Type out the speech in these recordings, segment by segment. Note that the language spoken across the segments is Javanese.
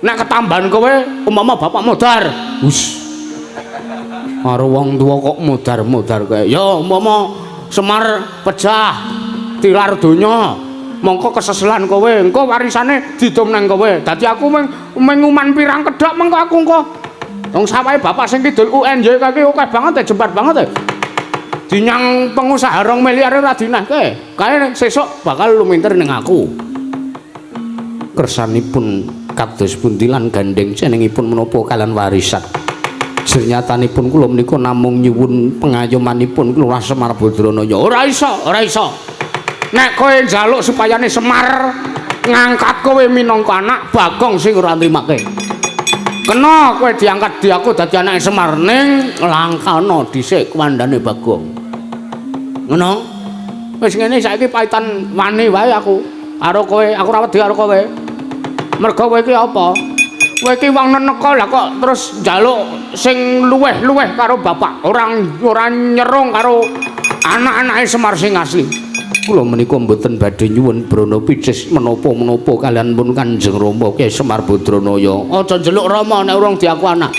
Nek ketambahan kowe umpama bapak modar. Wus. Karo wong tuwa kok modar-modar kae. Ya umpama Semar pejah tilar donya, mongko keseselan kowe, engko warisane didum nang kowe. Dadi aku mung nguman pirang kedhok mengko aku engko. Wong sawahe bapak sing kidul UNY kae akeh banget e, jembar banget e. Dinyang pengusaha 2 miliar ora dinehke. Kae sesuk bakal lumintir ning aku. Kersanipun kados pundi lan gandheng cenengipun menapa kalian warisan? Sernyatanipun kula menika namung nyuwun pengayomanipun Lurah Semar Badranaya. Ora iso, ora iso. Nek kowe njaluk supayane Semar ngangkat kowe minangka anak, Bagong sing ora nrimake. Kena kowe diangkat diaku dadi anake Semar ning langkana dhisik kuwandane Bagong. Ngono? Wis ngene saiki paitan wani wae aku karo kowe, aku ora wedi karo kowe. Mergo kowe iki apa? Kowe iki wong neneka lah kok terus njaluk sing luweh-luweh karo bapak, ora ora nyerung karo anak-anake Semar sing asli. Kula menika mboten badhe nyuwun brana picis menapa-menapa kalian pun Kanjeng Rama Kyai Semar Badranaya. Aja njeluk Rama nek urung diaku anak.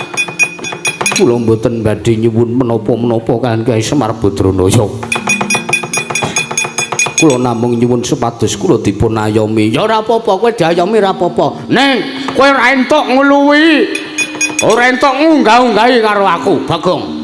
Kula mboten badhe nyuwun menapa-menapa kalian Kyai Semar Badranaya. Kula namung nyuwun supados kula dipun ayomi. Ya ora apa-apa, kowe diayomi ora apa-apa. Ning kowe ora entuk ngluwihi. Ora entuk ngunggah-unggahi karo aku, Bagong.